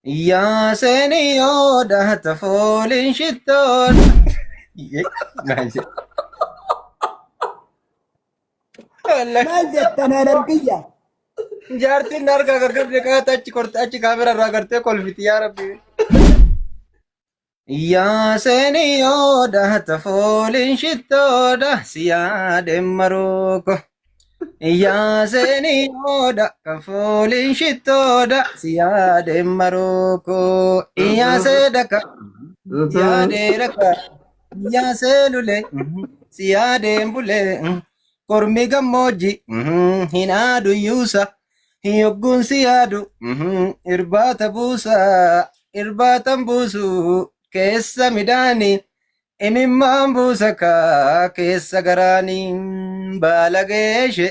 Yaa seeniyoodha tafooliin shittoon. Maal jedhe? Wallahi. Maal jettan haadha biyya? Jaartiin harka gargabde kaata achi korte achi kaamera irraa gartee kolfiti yaa rabbi. Yaa seeniyoodha tafooliin shittoodha si yaadeen maruuko. Yaa seeniyoodha kafooliin shittoodha si yaadeen maruuko. Yaa seedaka yaadee raka yaa seelule si yaadeen bulee. Kormi gammoojji hin aadu yuusa yogguun si yaadu irbaata buusa irbaatan buusu keessa midhaani imimmaan buusa kaa keessa garaani baala geeshe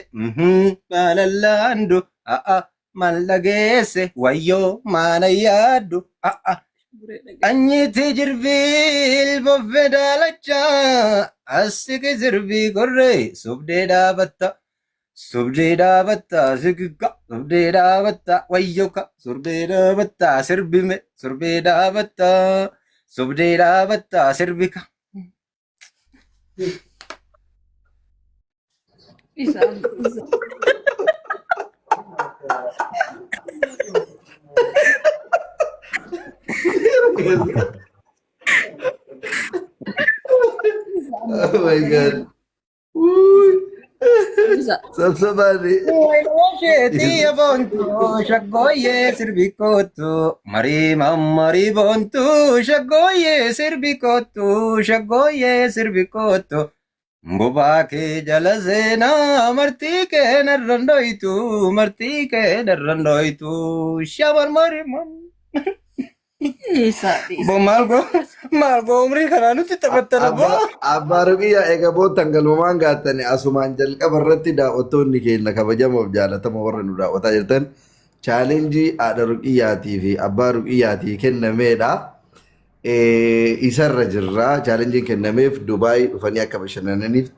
baalallaandu a'a mal dhageesse wayyoo maana yaaddu a'a Anyiitii jirbii boffee daalacha asiqi sirbii gorree sobdee dhaabatta sobdee dhaabatta sigiga sobdee dhaabatta wayyoka sobdee dhaabatta sirbime sobdee dhaabatta sobdee dhaabatta sirbika. Isaan. Oh my God. Wuuy. Isa. Sabsabaani. Wayiloosheetii boontu shaggooyyee sirbi kootu marii mammarii boontu shaggooyyee sirbi kootu shaggooyyee sirbi kootu bobaa kee jala seenaa martii kee narran dhoytu martii kee narran dhoytu shabar marii mam. Isa. Isa. Bo maal goo maal goo umrii kanaa nutti taphattana boo. Abbaa Ruqiyyaa eega boottan galmamaan gaattani asumaan jalqaba irratti daawwattoonni keenya kabajamoof jaalatamoo warra nu daawwataa jirtan chaalenjii haadha Ruqiyyaatii fi abbaa Ruqiyyaatii kennameedha. Isarra jirra. Chaalenjiin kennameef Dubaay dhufanii akka bashannananiif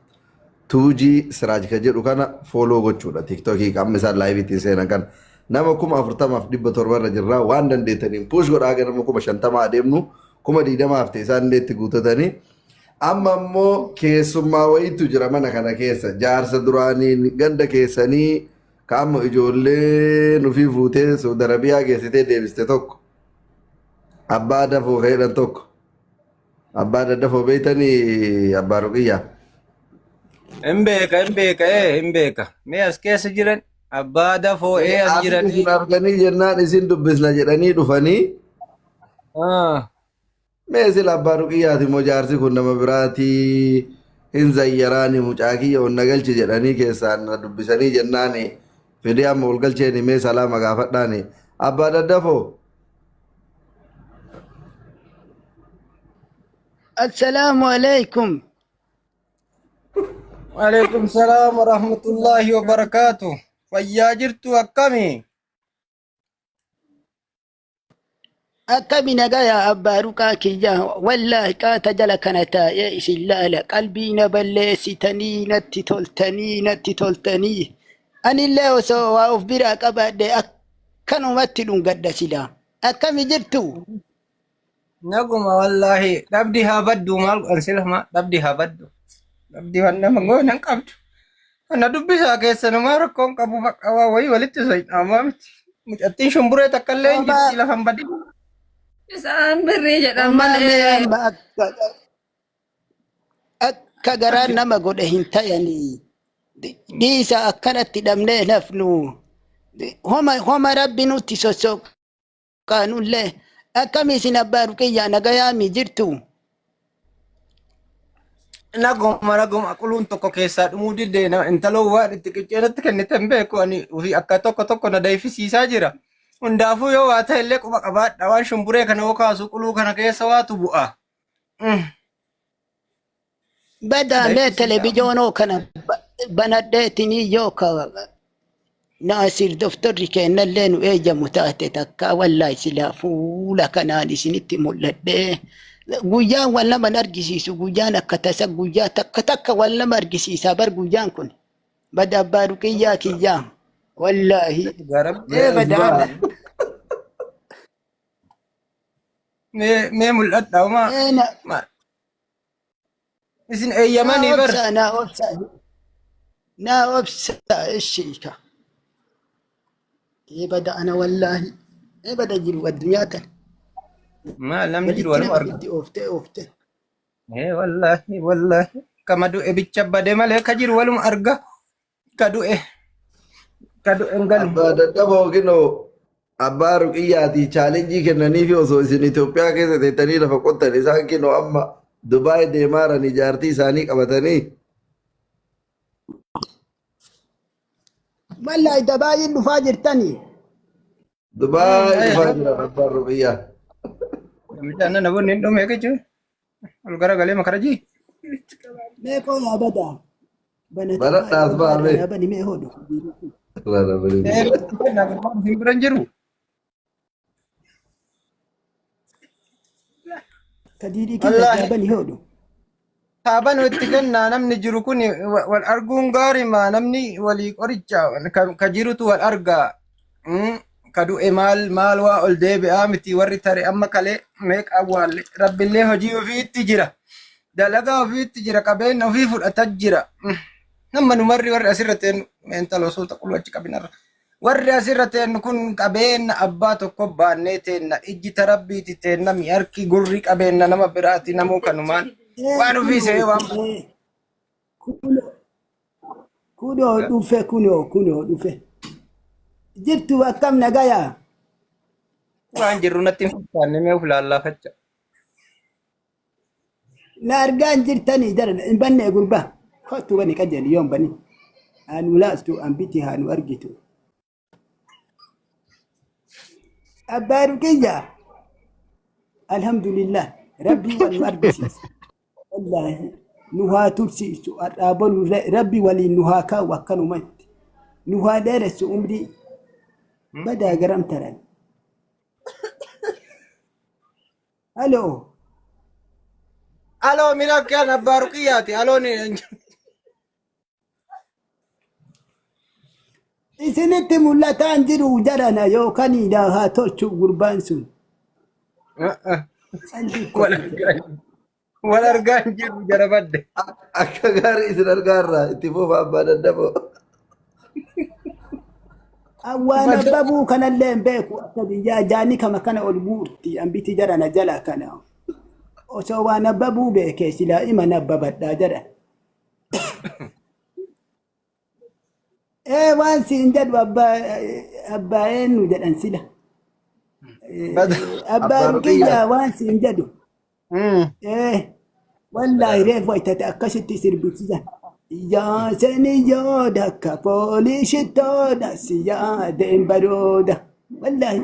Tuujii Siraaj ka jedhu kana fooloo gochuudha. Tiiktookii amma isaan laayivii ittiin seenan kana. Nama 40,700 irra jirra. Waan dandeettaniin puush godhaa haga nama 50,000 adeemnu 20,000 hafte isaan illee itti guutatanii. Amma immoo keessummaa wayiitu jira mana kana keessa. Jaarsa duraaniin ganda keessanii ka amma ijoolleen ofii fuutee Saudi Arabiyaa geessitee deebiste tokko. Abbaa dafoo ka jedhan tokko. Abbaa daddafoo beektanii abbaa ruqiyyaa. Hin beeka hin beeka ee hin beeka. Mee as keessa jiran abbaa dafoo ee as Asitti jiranii. isin arganii jennaan isin dubbisna jedhanii dhufanii Ah. mee sila abbaa ruqiyyaati moo jaarsi kun nama biraatii hin zayyaraani mucaa kiyya ol na galchi jedhanii keessaan na dubbisanii jennaani fidee amma ol galcheeni mee salaama gaafadhaani abbaa daddafoo. Assalaamu alaikum. Waalaikum salaam wa rahmatullahi wa barakaatu. Fayyaa jirtu akkami? Akkami nagaya abbaa ruqaa kiyya wallaahi qaata jala kana taa'ee isin laala qalbii na balleessitanii natti toltanii natti toltanii anillee osoo waa of biraa qabaadhe akkanumatti dhungadha silaa akkami jirtu Naguma wallaahi dhabdi haa baddu maal godhan sila maa dhabdi haa baddu. Dhabdi waan nama goone hin qabdu. Kana dubbisaa keessa namaa rakkoon qabu bakka waa wayii walitti socho'amaa miti. Mucattiin shumburee takka illee hin homaa jirti lafa hin badin. Isaan birrii jedhan homaa mee malee. amma akka akka garaan nama godhe hin tayanii dhiisa akkanatti dhabnee nafnu homa homa rabbi nutti sossoqaanullee akkami isin abbaa ruqiyyaa nagayaami jirtu Naguma naguma quluun tokko keessaa dhumuu didde intaloo waan itti qicceeratti kennite hin beeku ani ofii akka tokko tokko na dayfisiisaa jira. Hundaafuu yoo waa ta'e illee quba qabaadha waan shumburee kana yoo kaasu quluu kana keessa waatu bu'a. Badaa mee Dayfisiisaa. televiijoonoo kana banadheetinii yoo ka Naasir doftorri keennallee nu eeyyamu taate takka wallaahi silaa fuula kanaan isinitti mul'adhee guyyaan wal nama hin argisiisu guyyaan akka tasa guyyaa takka takka wal nama argisiisa bar guyyaan kun bada abbaa ruqiyyaa kiyyaa wallaahi Dhugaa rabbi. ee badaa Mee amma. Mee mee mul'adha homaa. Ee na Isin naa eeyyamanii bar. obsaa naa obsaa naa obsaa ishii ka. Ee bada ana wallaahi. Ee bada jiru addunyaa tana. Maal namni jiru Walitti waluma nama arga. fiddi ooftee ooftee. Ee wallaahi wallaahi. Kama du'e bicha bade malee ka jiru waluma arga. Ka du'e ka du'e hin galu. Abbaa dadhaboo kinoo abbaa ruqiyyaatii chaalenjii kennaniifi osoo isin Itoophiyaa keessa teettanii lafa qottan isaan kinoo amma Dubaay deemaaranii jaartii isaanii qabatanii. Wallaahi dabaayiin dhufaa jirtanii. Dubaay dhufaa jiran abbaan ruqiyyaa. Namicha annan namoonni hin dhume jechuun ol garagalee makara jii. Mee koo yaa badaa. Banata Baradhaas baarree. Banaa bani mee hodhu. Hin biran jiru. Kadiidii kiyya Wallaahi. yaa bani hodhu. Taaban itti kennaa namni jiru kun wal arguun gaariima namni walii qoricha ka jirutu wal argaa. Ka du'e maal maal waa ol deebi'aa miti warri tare amma kalee meeqa awwaalle rabbillee hojii ofiitti jira. Dalagaa ofiitti jira qabeenya ofii fudhata jira. Nama numarri warri asirra teennu meentala osoo taqulu achi qabinarra. Warri asirra teennu kun qabeenya abbaa tokko baannee teenna ijji tarabbiiti teenna mi'arki gurri qabeenya nama biraati namuu kanumaan waan ofii se'ee waan Kunoo dhufe kunoo kunoo dhufe. Jirtu akkam nagayaa? Waan jirru natti hin fakkaanne mee of laallaafacha. Na argaa hin jirtanii jaran hin banne gurbaa. Kottu bani qajeeli yoon bani. Anu laastu an biti haa nu argitu. Abbaa Ruqiyya. Alhamdulillah. Rabbii wal nu argisiisa. Wallaahi nu haa tursiisu. Har'aa boru rabbi waliin nu haa kaa'u akkanumatti. Nu haa dheeressu umrii. Badaa garam taran. Aloo. Aloo mina kan abbaa ruqiyyaati. Aloo ni Isinitti mul'ataan jiru jarana yookaan haa tolchu gurbaan sun. Wal argaa wal argaa hin jiru jara badde. Akka gaarii isin argaa irraa itti fufa abbaa daddafoo. Waan abbabuu kanallee hin beeku akka biyyaa jaani kama kana ol guurti ambiti jarana jala kana. Osoo waan abbabuu beekee silaa ima nabbabadhaa jedha. Ee waan siin jedhu abbaa abbaa eenyu jedhan sila. Bada. Abbaa Abbaa Ruqiyyaa Ruqiyyaa. waan siin jedhu. Ee wallaahi reefu waytate akkasitti sirbisisan. Yaa seniyooda akka poolishitooda si yaadeen barooda. Wallaahi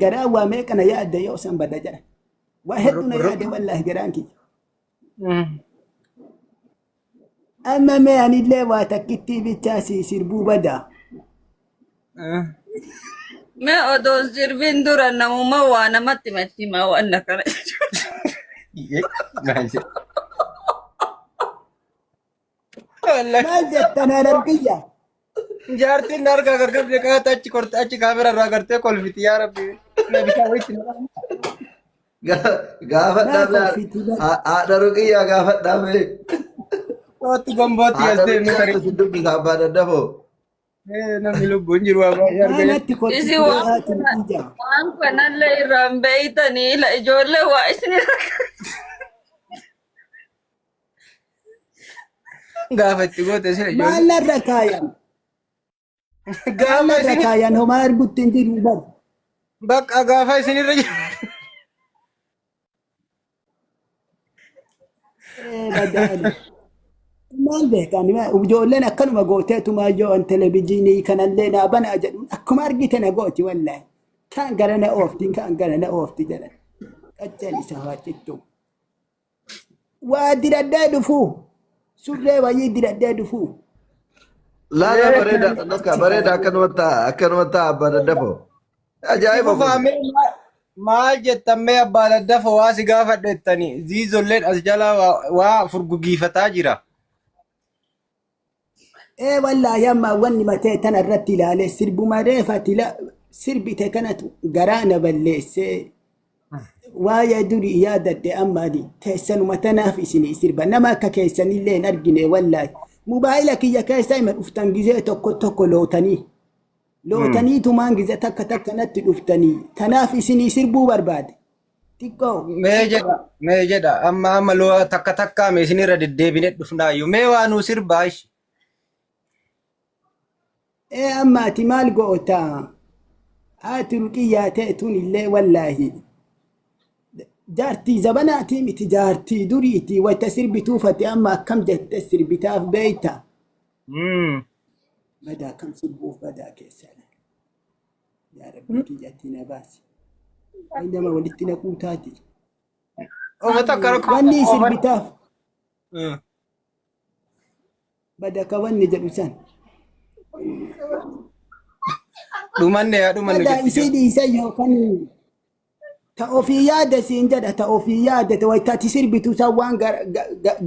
garaa waa meeqa na yaadde yoo san bada jedha. Waa hedduu na yaade wallaahi garaan kiyya. Amma mee anillee waa takkittii bichaa si sirbuu badaa. Mee odoo sirbiin dura namuma waa namatti himatti himaa waan akkana jechuudha. Wallahi. Maal jettan haadha kiyya? Jaartiin harka gargar dhiqaata achi korte achi kaamera irraa gartee kolfiti yaa rabbi. Na bishaan wayitti na Gaafa Maa dhaabee kolfiti bar. haadha ruqiyyaa gaafa dhaabee Kootti gombootti as haadha deemee ruqiyyaa tarii. isin dubbisa abbaa daddafoo. Namni lubbuun jiru waa baay'ee Maa arga. natti kolfiti Isin ree waan haati kana ruqiyya? waan kanallee irraa hin beeytanii ila ijoollee waa isin Gaafa itti goote sila ijoollee. Maal narra kaayan? Maal Gaafa narra isin kaayan homaa argutti hin jiru bar. bakka gaafa isinirra jiru. Ee badaani. Maal beekan ijoolleen akkanuma gooteetumaa yoo an televizyiinii kanallee naa banaa jedhuun akkuma argite na gooti wallaahi. Kaan gara na oofti kaan gara na oofti jedhan. Qacceen isa haa cittu. Waa diradhee dhufuu. Surree wayii diradhee dhufuu. Laala bareedaadha lakka bareeda akkanuma ta'a akkanuma ta'a abbaa daddafoo. Ajaa'iba kun. Fufaa mee maal jettan mee abbaa daddafoo waa si gaafadhe jettanii ziizolleen as jalaa waa furgugiifataa jira. Ee wallaahi amma wanni matee tana irratti ilaalee sirbuma reefati sirbite kanatu garaa na balleessee. Waa'ee durii yaadadhe amma ani teessanuma tanaaf isinii sirba. Nama akka keessanillee hin argine wallaahi. Mobaayila kiyya keessa ima dhuftan gizee tokko tokko lootanii. Lootanii tumaan gizee takka takka natti dhuftanii. Tanaaf isinii sirbuu barbaade. Xiqqoo. Mee jedha mee jedha amma amma loo takka takkaa mee isinirra deddeebine dhufnaayyuu mee waa nuu sirbaa ishi. Ee amma ati maal goota? Haati ruqiyyaa ta'e tun illee wallaahi. Jaartii zabanaatii miti jaartii duriiti wayta sirbituufate amma akkam jette sirbitaaf beeyta. Badaa akkam sirbuuf badaa keessaa. Yaa Rabbi kiyyatti na baasi. Wayi nama walitti naquu taati. Oma takka rakkoo Wanni sirbitaaf bada ka wanni jedhu san. Dhumanne yaa dhumannu Badaa jetti isii jiru. dhiisan yookaan ta ofii yaadde siin jedha ta ofii yaadde ta wayita ati sirbitu san waan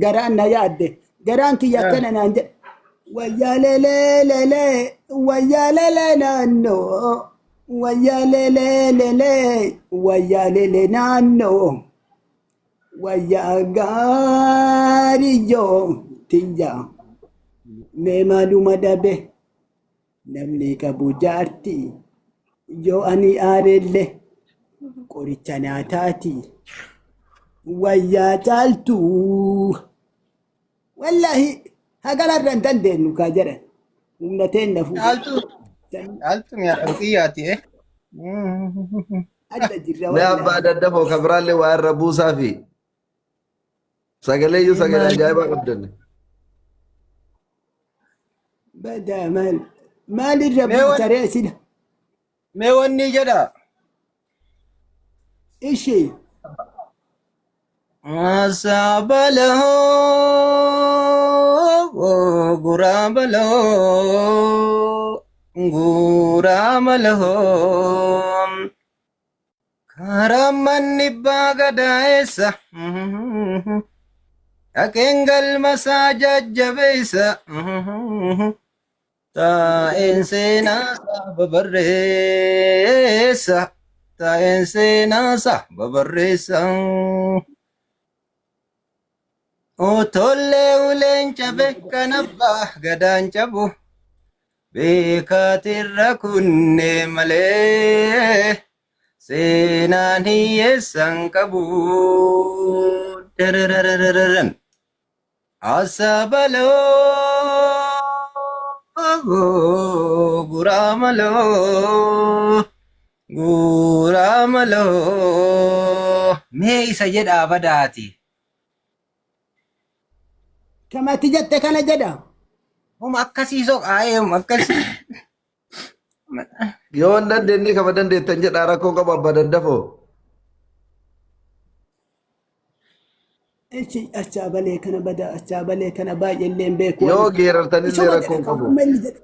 garaan na yaadde garaan kiyya akkana naan jedha. Wayyaa lelee lelee wayyaa lelee naannoo wayyaa lelee lelee wayyaa lelee naannoo wayyaa gaariyyoo tiyya mee maaluma dhabe namni qabu jaartii yoo ani aareellee qoricha naa taati wayyaa caaltuu wallaahi hagararra hin dandeenyu kaa jedhan humna teenna fuudhe Caaltuu caaltuu mi'a ruqiyyaati eh. Adda jirra Mee abbaa wallaahi. daddafoo kan biraallee waa irra buusaa fi sagalee iyyuu sagalee Maal ajaa'ibaa qabdan. badaa maal maalirra Mee wan buuta ree sila mee wanni jedha. ishee Asabalahoo guraabalahoo guraamalahoo karaa manni abbaa gadaa eessa dhaqeen galma isaa jajjabeessa Taa'een seenaa isaa babarreessa. Taa'een seenaa isaa babarreessa. Otollee uleen cabe kan abbaa gadaan cabu. Beekaatirra kunne malee seenaan hiyyeessan qabu. Darararararan. Asabaloo guraamaloo guraamaloo mee isa jedhaa badaati. Kamatti jette kana jedha. Homa akkasii soqaa'ee homa akkasii. Yoo hin dandeenye kama dandeettan jedhaa rakkoon qabu abbaa daddafoo. Ichi achaa balee kana bada achaa balee kana baay'eellee hin beeku Yoo ani. geerartanillee Isuma jedha rakkoon kama qabu. amma inni jedhe.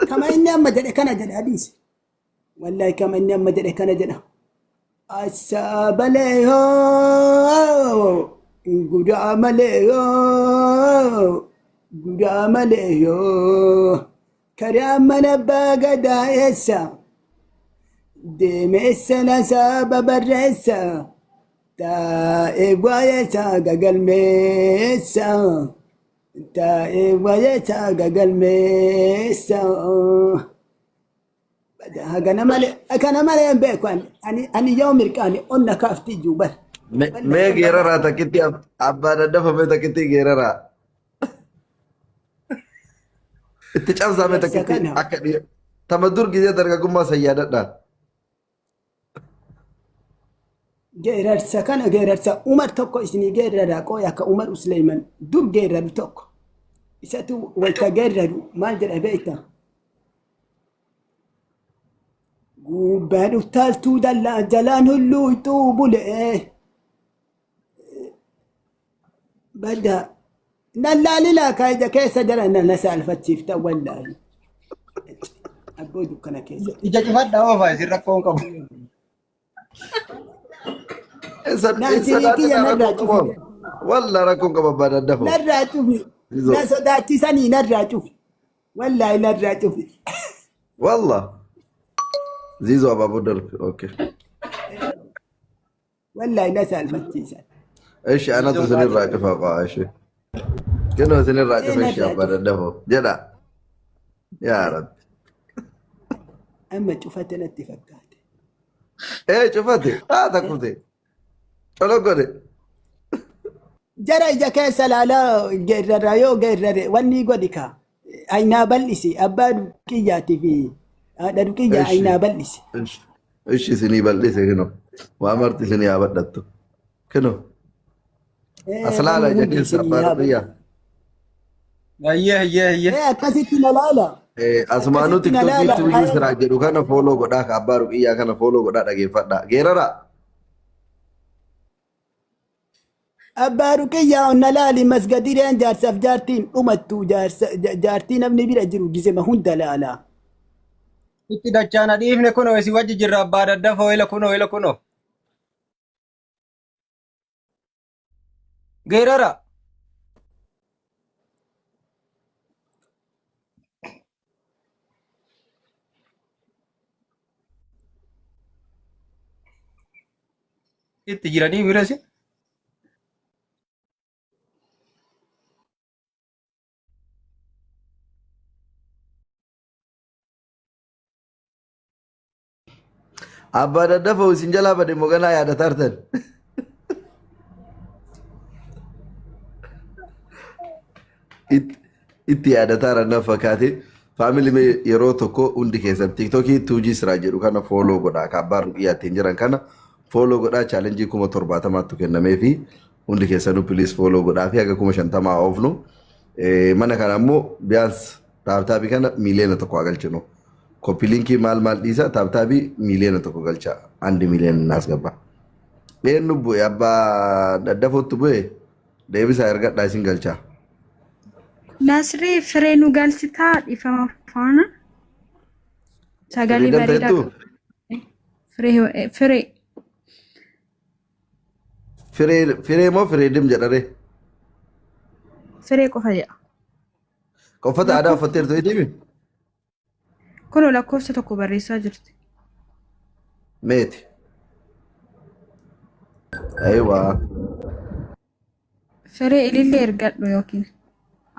Kama inni amma jedhe kana jedha hadiisi. Wallahi kama inni amma jedhe kana jedha. Achaa balee hoo gudaa malee hoo gudaa malee hoo karaa mana abbaa gadaa eessa deemeessa nasaa babarreessa. Taa'ee waa'ee isaa gagalmeessa. Taa'ee waa'ee isaa gagalmeessa. Kana malee kana malee hin beeku ani ani ani yoo mirqaane onna kaafti iyyuu bara. Mee geeraraa takkitti abbaa daddafame takkitti geeraraa. Itti cabsaame Geerarsa takkitti kana akka dhiira. Tama dur gizee dargaggummaa san yaadadha. Geerarsa kana geerarsa Umar tokko isinii geerara qooy akka Umar Usleeman dur geeraru tokko. Isatu wayta geeraru maal jedha beekta? Gubbaan uttaaltuu dallaa jalaan hulluuxuu bulee. Bada nallaalilaa kaayija keessa jala na saalfachiifta wallaahi. Abboo dukkana keessa. Ija cufadhaa oofaa isin rakkoo hin qabu. Naan sirii kiyya narraa cufi. Walla rakkoon qaba abbaa daddafoo. Narraa cufi. Na sodaachisanii narraa cufi. Wallaahi narraa cufi. Walla. Ziizoo abaaboo darbe. Okay. Wallaahi na saalfachiisan. Ishi anatu isinirraa cufa qaa ishi. Kunoo isinirraa Ee cufa ishi narraa abbaa cufa. daddafoo jedha. Yaa Rabbi. Amma cufate natti fakkaate. Ee cufate haa takkute. Colo godhe. Jara ija keessa laalaa geerrarraa yoo geerrare wanni godhi kaa. Aynaa bal'isi abbaa duqiyyaatii fi haadha duqiyyaa Ishi. aynaa bal'isi. Ishi. Ishi isinii bal'ise kinoo. Waa marti isinii haa badhattu. Kinoo. Ee As laala wanni ija hundi keessa isinii abbaa haa duqiyyaa. bal'atu. Ayyee ayyee ayyee. Ee akkasitti na laala. Asumaanuu Akkasitti na tiktookii laala. tuujii siraa jedhu kana fooloo godhaa ka abbaa ruqiyyaa kana fooloo godhaa dhageeffadhaa. Geerara. Abbaa ruqiyyaa onna laali masgadireen jaarsaaf jaartiin dhumattu jaarsa jaartii namni bira jiru gizema hunda laala. Itti dachaana dhiifne kunoo isin wajji jirra abbaa daddafoo ila kunoo ila kunoo. Geerara. Itti jiranii birasi. Abbaa daddafoo isin jalaa bade moganaa yaadatartan. Itti yaadataara na fakkaate. Faamilii mee yeroo tokko hundi keessan tiktokii tuujii siraa jedhu kana fooloo godhaa ka abbaa ruqiyyaa ittiin jiran kana fooloo godhaa chaalenjii 70,000tu kennamee fi hundi keessanuu piliis fooloo godhaa fi haga 50,000 oofnu. Mana kana ammoo biyaans taaptaabii kana 1 miiliyoona haa galchinu. Koppii linkii maal maal dhiisa taaptaabii 1 miiliyoona galcha. 1 miiliyoona naas gabba. Eenyu bu'e abbaa daddafootti bu'e deebisaa ergadhaa isin galcha. Nasrii firee nu galchitaa dhiifama faana. Sagalee Firee bareedaa damteettu? qaba. Firee firee Firee firee moo firee dim jedhare? Firee qofa jedha. Uffata aadaa uffatteertu deemi? Kunoo lakkoofsa tokko barreessaa jirti. Meeti. Ayiwaa. Firee ilillee ergadhu yookiin.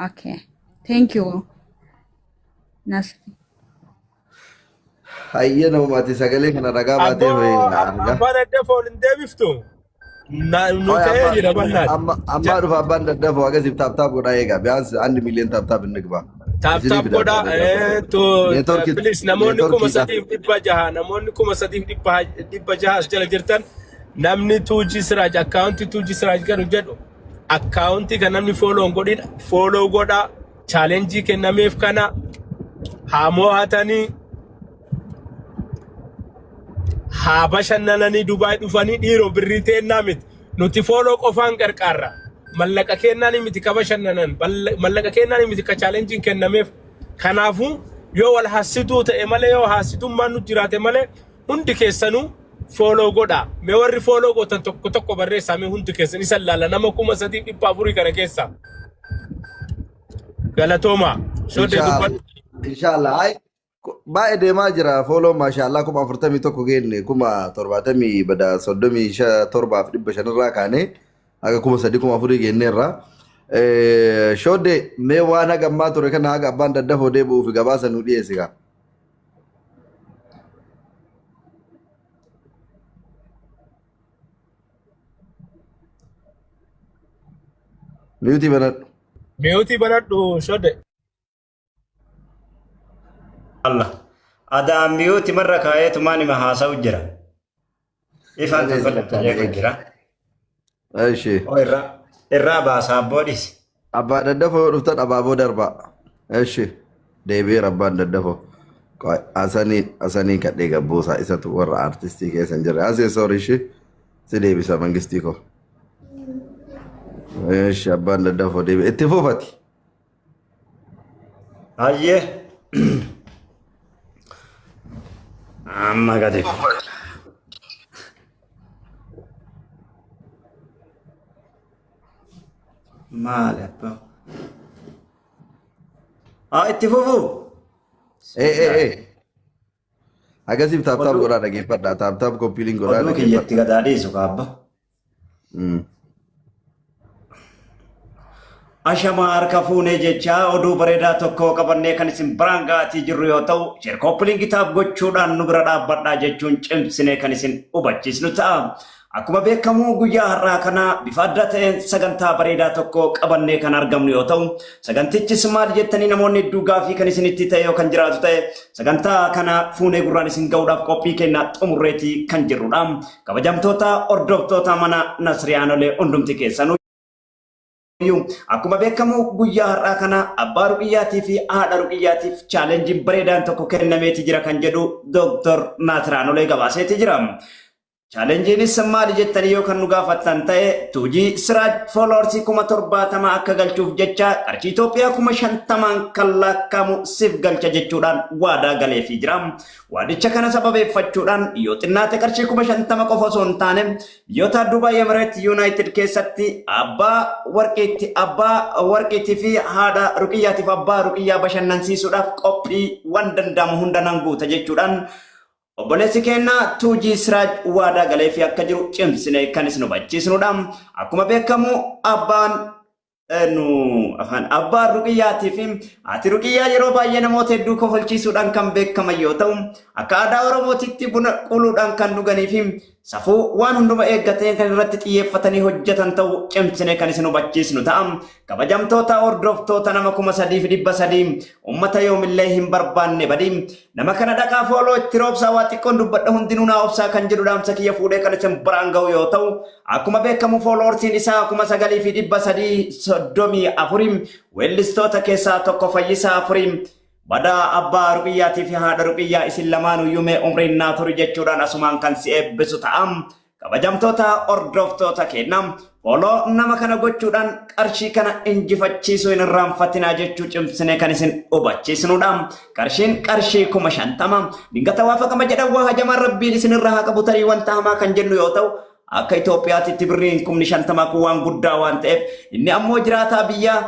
Okay. Thank you. Nasri. Hayyee namummaati sagalee kana ragaa baatee Abboo ho'ee na argaa. abbaan daddafoo hin deebiftu. Nu Oye, ta'ee abbaa jira bal'aan. amma ammaa dhufa abbaan daddafoo akkasiif taap taap godhaa eegaa biyaans 1 miiliyoon taap taap inni gba. Taap Isinii taap fida godhaa. abbaan daddafoo. Neetworkii Please namoonni kuma neetworkiidha. sadiif dhibba jaha namoonni 3600 as jala jirtan namni tuujii siraaj akkaawuntii tuujii siraaj galu jedhu akkaawuntii kan namni fooloo hin godhin fooloo godhaa chaalenjii kennameef kana haa mo'atanii haa bashannananii Dubaay dhufanii dhiiroo birrii teennaa miti. Nuti fooloo qofaan qarqaarra. Mallaqa kennaan miti ka bashannanan. Mallaqa kennaan miti ka chaalenjiin kennameef. Kanaafuu yoo wal hassituu ta'e malee yoo hassitummaan nu jiraate malee hundi keessanuu fooloo godhaa. Mee warri fooloo gootan tokko tokko barreessaa mee hundi keessan isa laala nama 3400 kana keessa. Galatooma. Soodee Inshallah. dubbadhu. Inshallah. Ay baay'ee deemaa jira fooloo maashaallah 41,000 geenne 70,000 bada 37,500 irraa kaanee haga 3,000 4,000 geenneerra. Shoodde mee waan haga ammaa ture kana haga abbaan daddafoo deebi'uu fi gabaasa nu dhiyeessi kaa. Miyuutii banadhu. Miyuutii banadhu shodde. Allah. Adaan miyuuti marra kaayeetumaan ima haasa'u jira. Ifaan Dhageessi tolfadha qabxaan jeequ eegi. jira. Ishee. Oo irraa irraa baasaa abboodhis. Abbaa daddafoo yoo dhuftan abaaboo darbaa. Ishee. Deebi'eera abbaan daddafoo. Asanii asanii kadhee gabbuusaa isatu warra aartistii keessa hin jirre. Asee soori ishee si deebisa mangistii koo. Ishee abbaan daddafoo deebi'e. Itti fufati. Hayyee. Amma gadi. Maali abbaa? Haa itti fufu. Ee ee ee. Akkasiif taaptaap Oduu godhaa dhageeffadhaa. Taaptaap koppiiliin godhaa oduu kiyyatti dhageeffadhaa. gadaa dhiisu kaabba. Ashamaa harka fuunee jecha oduu bareedaa tokko qabannee kan isin biraan ga'atii jirru yoo ta'u, share, copy link tap gochuudhaan nu bira dhaabbadhaa jechuun cimsinee kan isin hubachiisnu ta'a. Akkuma beekamu guyyaa har'aa kana bifa adda ta'een sagantaa bareedaa tokko qabannee kan argamnu yoo ta'u, sagantichis maal jettanii namoonni hedduu gaafii kan isinitti ta'e yoo kan jiraatu ta'e, sagantaa kana fuunee gurraan isin ga'uudhaaf qophii keenya xumurreetii kan jirrudha. Kabajamtoota hordoftoota mana Nasriyaanolee hundumti keessanuu akkuma beekamu guyyaa har'aa kana abbaa ruqiyyaatii fi haadha ruqiyyaatiif chaalenjiin bareedaan tokko kennameeti jira kan jedhu Dooktor Naatiraanolee gabaaseeti jira. Chaalenjiinis maali jettanii yoo kan nu gaafattan ta'e, Tuujii Siraaj followers 70,000 akka galchuuf jecha qarshii Itoophiyaa 50,000n kan lakkaa'amu siif galcha jechuudhaan waadaa galeefii jira. Waadicha kana sababeeffachuudhaan yoo xinnaate qarshii 50,000 qofa osoo hin taane biyyoota Dubaay Emireet Yuunaayitid keessatti abbaa warqiitti abbaa warqiitii fi haadha ruqiyyaatiif abbaa ruqiyyaa bashannansiisuudhaaf qophii waan danda'amu hunda nan guuta jechuudhaan obboleessi keenya Tuujii Siraaj waadaa galeefii akka jiru cimsine kan isin hubachiisnudha. Akkuma beekamu abbaan nu afaan abbaan ruqiyyaatii fi haati ruqiyyaa yeroo baay'ee namoota hedduu kofalchiisuudhaan kan beekaman yoo ta'u, akka aadaa Oromootitti buna quluudhaan kan dhuganii fi safuu waan hunduma eeggatee kan irratti xiyyeeffatanii hojjetan ta'uu cimsine kan isin hubachiisnu ta'a. Kabajamtoota hordoftoota nama 3,300, ummata yoomillee hin barbaanne badii. Nama kana dhaqaa follow itti roobsaa, waa xiqqoon dubbadha, hundinuu naa obsaa kan jedhu dhaamsa kiyya fuudhee kan isin biraan ga'u yoo ta'u, akkuma beekamu followersiin isaa 9,334, weellistoota keessaa tokko Fayyisaa Afurii. Badaa abbaa ruqiyyaatii fi haadha ruqiyyaa isin lamaanuyyuu mee umriin naa turi jechuudhaan asumaan kan si eebbisu ta'a. Kabajamtoota hordoftoota keenya, follow nama kana gochuudhaan qarshii kana injifachiisuu hin irraanfatinaa jechuu cimsine kan isin hubachiisnudha. Qarshiin qarshii 50,000. Dingata waafaqama jedhan waa hajamaan rabbiin isin irraa haa qabu tarii wanta hamaa kan jennu yoo ta'u, akka Itoophiyaatitti birriin 50,000 kun waan guddaa waan ta'eef inni ammoo jiraataa biyyaa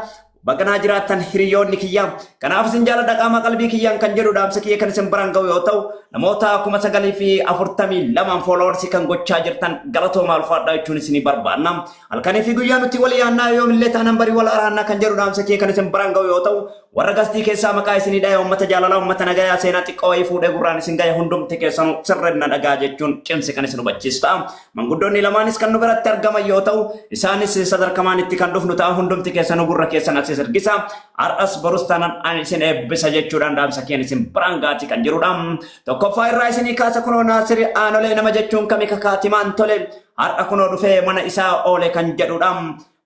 baganaa jiraattan hiriyoonni kiyya. Kanaaf isin jaaladha qaama qalbii kiyyaan kan jedhu dhaamsa kiyya kan isin biraan ga'u yoo ta'u, namoota 9,042 followers kan gochaa jirtan galatoomaa, ulfaadhaa jechuun isinii barbaanna. Halkanii fi guyyaa nuti wal yaannaa, yoomillee taanan barii wal araannaa kan jedhu dhaamsa kiyya kan isin biraan ga'u yoo ta'u, warra gastii keessaa maqaa isinii dhaya, uummata jaalalaa, uummata nagayaa, seenaa xiqqoo wayii fuudhee gurraan isin gaya, hundumti keessanuu sirrinna dhagaa jechuun cimsi kan isin hubachiisu ta'a. Manguddoonni lamaanis kan nu biratti argaman yoo ta'u, isaanis sadarkamaan itti kan dhufnu ta'a, hundumti keessanuu gurra keessan asis ergisa. Har'as borus taanaan ani isin eebbisa jechuudhaan dhaamsa keen isin biraan gaatii kan jirudha. Tokkoffaa irraa isinii kaasa, kunoo Naasiri Aanolee nama jechuun kami kakaatimaan tole har'a kunoo dhufee mana isaa oole kan jedhudha.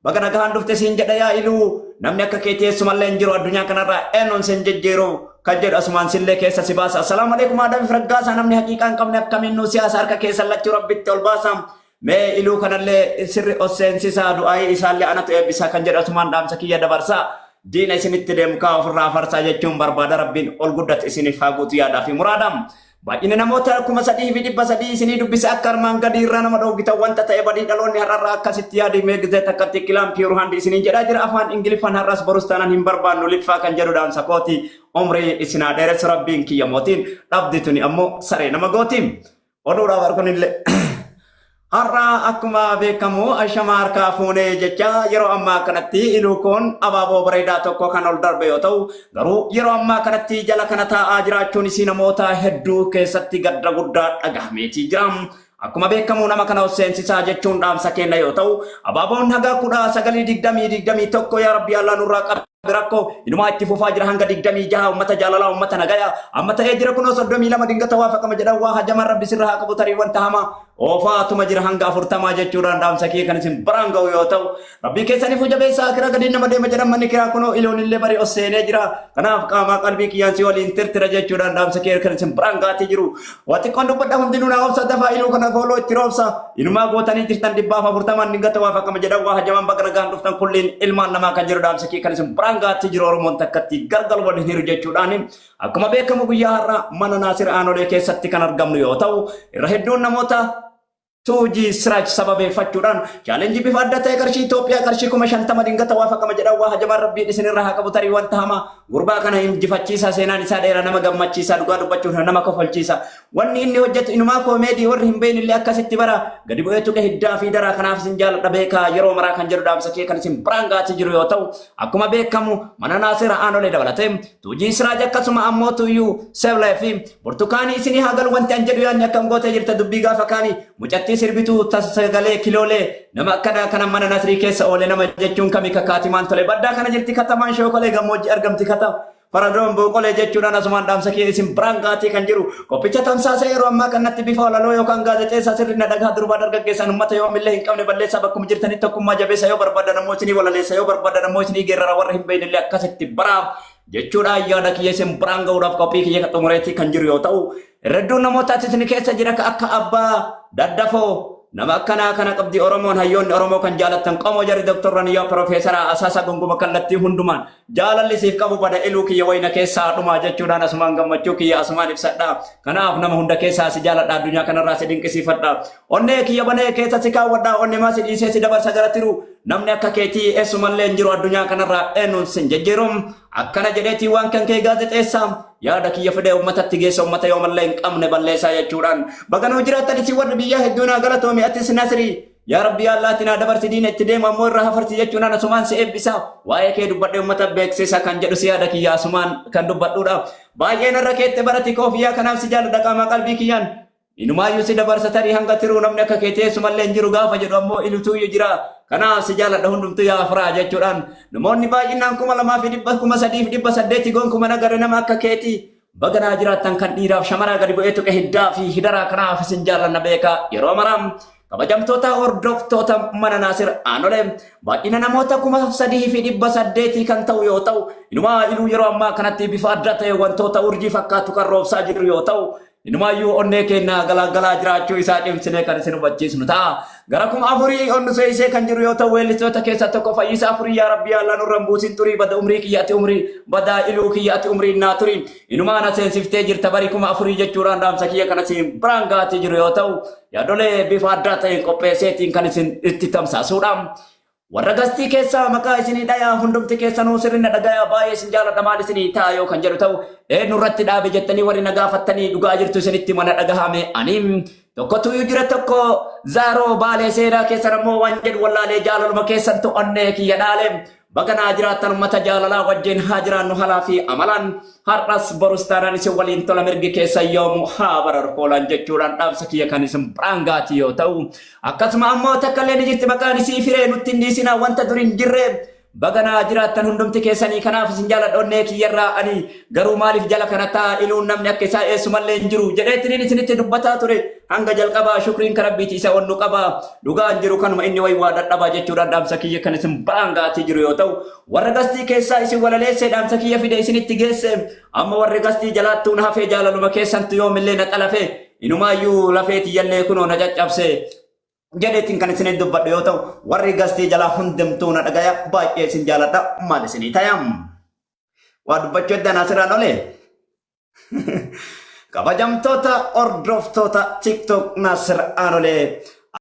Baga nagaan dhufte siin jedha yaa iluu, namni akka keetii eessumallee hin jiru addunyaa kanarraa, eenyuun sin jijjiiru kan jedhu asumaan sillee keessa si baasa. Assalaamu alaikum Aadam Raggaasaa, namni haqiiqaa hin qabne akkamiin nu siyaasa harka keessa lachuu rabbitti ol baasa. Mee iluu kanallee sirri ol seensisaa, du'aayii isaallee anatu eebbisaa kan jedhu asumaan dhaamsa kiyya dabarsaa. Diina isinitti deemu kaa ofirraa farsaa jechuun barbaada, rabbiin ol guddate isiniif haa guutu yaadaa fi muraadhaan. Baay'ina namoota 3,300 isinii dubbise akka armaan gadii irraa nama dhooggitan wanta ta'e badii dhaloonni har'arraa akkasitti yaadu mee gizee takkatti kilaan pure hand isiniin jedhaa jira afaan Ingiliffaan, har'as borus taanaan hin barbaannu liffaa kan jedhu dhaamsa kooti. Umrii isinaa dheeressu rabbiin kiyya mootiin, dhabdi tuni ammoo saree nama gooti. Oduudhaaf harkunillee. Har'a akkuma beekamu ashama harkaa fuunee jecha yeroo ammaa kanatti iluu kun abaaboo bareedaa tokko kan ol darbe yoo ta'u, garuu yeroo ammaa kanatti jala kana taa'aa jiraachuun isii namoota hedduu keessatti gadda guddaa dhagahameetii jira. Akkuma beekamu nama kana ol seensisaa jechuun dhaamsa kenna yoo ta'u, abaaboon haga 19 20 21 yaa rabbi Allah nurraa qabe rakkoo inumaa itti fufaa jira hanga 26, ummata jaalalaa, ummata nagaya amma ta'ee jira kunoo 32, dingata waafaqama jedhan waa hajaman rabbi sirra haa qabu tarii wanta hamaa oofaatuma jira hanga 40 jechuudhaan dhaamsa kee kan isin biraan ga'u yoo ta'u, rabbii keessaniif jabeessaa akira gadi nama deema jedhan manni kiraa kunoo iloon illee bari ol seenee jira, kanaaf qaamaa qalbii kiyyaan si waliin tirtira jechuudhaan dhaamsa kee kan isin biraan gaatii jiru. Waa xiqqoon dubbadha, hundinuu naa obsa, dafaa iluu kana follow itti roobsa. Inumaa gootanii jirtan 140, dingata waafaqama jedhan waa hajaman baga nagaan dhuftan kulliin ilmaan namaa kan jedhu dhaamsa kee kan isin biraan gaatii jiru. Oromoon takkatti gargar waliin hiru jechuudhaan akkuma beekamu guyyaa har'a mana Naasir Aanolee keessatti kan argamnu yoo ta'u, irra hedduun namoota Tuujii Siraaj sababeeffachuudhaan chaalenjii bifa adda ta'e qarshii Itoophiyaa qarshii 50,000, dingata waafaqama jedhan waa hajamaan rabbiin isinirraa haa qabu tarii wanta hamaa, gurbaa kana injifachiisaa, seenaan isaa dheeraa, nama gammachiisaa, dhugaa dubbachuun nama kofalchiisa. Wanni inni hojjetu inumaa koomeedii warri hin beekne illee akkasitti bara gadi bu'ee tuqe hiddaa fi daraa. Kanaaf isin jaaladha beekaa yeroo maraa kan jedhu dhaamsa kee kan isin biraan gaatii jiru yoo ta'u, akkuma beekamu mana Naasir Aanolee dabalatee Tuujii Siraaj akkasuma ammoo Tuyyuu Seblee fi Burtukaanii isinii haa galu wanti an jedhu. Yaadni akkam gootee jirta dubbii gaafa kaanii mucattii sirbituu sagalee kiloolee nama akkanaa kana mana Nasrii keessa oole nama jechuun kami kakaatimaan tole baddaa kana jirti katamaan shookolee gammoojjii argamti kata faradoon booqolee jechuudhaan asumaan dhaamsa kee isin biraan gaatii kan jiru. Qophicha tamsaasa yeroo ammaa kanatti bifa walaloo yookaan gaazexeessaa sirri na dhagaa durbaa dargaggeessan uummata yoomillee hin qabne balleessaa, bakkuma jirtanitti tokkummaa jabeessa, yoo barbaadan ammoo isinii walaleessa, yoo barbaadan ammoo isinii geerrara, warra hin beeknellee akkasitti baraa jechuudhaan yaada kiyya isin biraan ga'uudhaaf qophii kiyya xumureetii kan jiru yoo ta'u, hedduun namootaas isin keessa jira akka abbaa daddafoo nama akkanaa kana qabdi Oromoon. Hayyoonni Oromoo kan jaalattan qomoo jarri Doktor Raniyyaa Profeesara Asaasaa Gonguma kallattii hundumaan jaalalli siif qabu bada iluu kiyya wayna keessaa dhumaa jechuudhaan asumaan gammachuu kiyya asumaan ibsadha. Kanaaf nama hunda keessaa si jaaladha, addunyaa kanarraa si dinqisiifadha. Onnee kiyya banee keessa si kaawwadha, onnee maa si dhiisee si dabarsa gara tiru, namni akka keetii eessumallee hin jiru addunyaa kanarraa, eenyuun sin jijjiiru. Akkana jedheetii waan kan kee gaazexeessaa yaada kiyya fidee uummatatti geessa uummata yoomallee hin qabne balleessaa jechuudhaan baganuu jiraattan isin warri biyyaa hedduu naa galatoomi. Atis Nasrii, yaa Rabbi yaa Allaatti naa dabarsi, diina itti deemu ammoo irraa hafarsi jechuudhaan asumaan si eebbisa. Waa'ee kee dubbadhee uummata beeksisa kan jedhu si yaada kiyya asumaan kan dubbadhuudha. Baay'een irra keette barati koofiyyaa, kanaaf si jaalladha qaamaa qalbii kiyyaan. Inumaayyuu si dabarsa tarii hanga tiruu, namni akka kee teessumallee hin jiru gaafa jedhu ammoo ilutuuyyuu jira. Kanaaf si jaaladha hundumtuu yaa afiraa jechuudhaan namoonni baay'inaan 2,000, 3,800 gonkuma nagarre nama akka keetii. Baganaa jiraattan kan dhiiraaf shamaraa gadi bu'ee tuqe hiddaa fi hidaraa, kanaaf isin jaallanna beekaa yeroo maraam. Kabajamtoota hordoftoota mana Naasir Aanolee, baay'ina namoota 3,800 kan ta'u yoo ta'u, inumaa iluu yeroo ammaa kanatti bifa adda ta'e wantoota urjii fakkaatu kan roobsaa jiru yoo ta'u, inumaayyuu onnee keenya galaagalaa jiraachuu isaa cimsinee kan isin hubachiisnu ta'a. Gara 4,000 ol nu seesee kan jiru yoo ta'u, weellistoota keessaa tokko Fayyisaa Afurii, yaa Rabbi yaa Allah nurra hin buusin turii, bada umrii kiyya ati umrii badaa iluu kiyya ati umrii naa turii, inumaa na seensiftee jirta bari 4,000 jechuudhaan dhaamsa kiyya kana isin biraan gaatii jiru yoo ta'u, yaadolee bifa addaa ta'een qopheesseetiin kan isin itti tamsaasuudha. Warra gastii keessaa maqaa isinii dhayaa, hundumti keessanuu sirri na dhagayaa, baay'ee isin jaaladha. Maal isinii ta'a yoo kan jedhu ta'u, eenyu irratti dhaabe jettanii warri na gaafattanii, dhugaa jirtu isinitti mana dhagahame. Ani tokkotu iyyuu jira, tokko zaaroo baalee seenaa keessan ammoo waan jedhu wallaalee jaalaluma keessan to'annee kiyya dhaale. Baganaa jiraattan ummata jaalalaa wajjin haa jiraannu halaa fi amalaan, har'as borus taanaan isin waliin tola, mirgi keessa yoomu haa bararu hoolaan jechuudhaan dhaamsa kiyya kan isin biraan gaatii yoo ta'u, akkasuma ammoo takka illee ni jirti maqaan isii Firee, nutti hin dhiisinaa wanta dur hin jirre. Baganaa jiraattan hundumti keessanii, kanaaf isin jaaladha onnee kiyyarraa. Ani garuu maaliif jala kana ta'a iluun namni akka isaa eessumallee hin jiru jedheetiniin isinitti dubbataa ture hanga jalqabaa. Shukriin karabbiiti isa onnu qaba, dhugaan jiru kanuma, inni wayi waa dadhabaa jechuudhaan dhaamsa kiyya kan isin biraan gaatii jiru yoo ta'u, warra gastii keessaa isin walaleessee dhaamsa kiyya fide isinitti geesse. Amma warri gastii jalaattuun hafee jaalaluma keessantu yoomillee na xalafe, inumaayyuu lafee tiyyallee kunoo na caccabse jedheetiin kan isinit dubbadhu yoo ta'u, warri gastii jalaa hundumtuu na dhagaya, baay'ee isin jaaladha. Maal isinii tayam waa dubbachuu edda Naasiraan olee. Kabajamtoota hordoftoota TikTok Naasir Aanolee.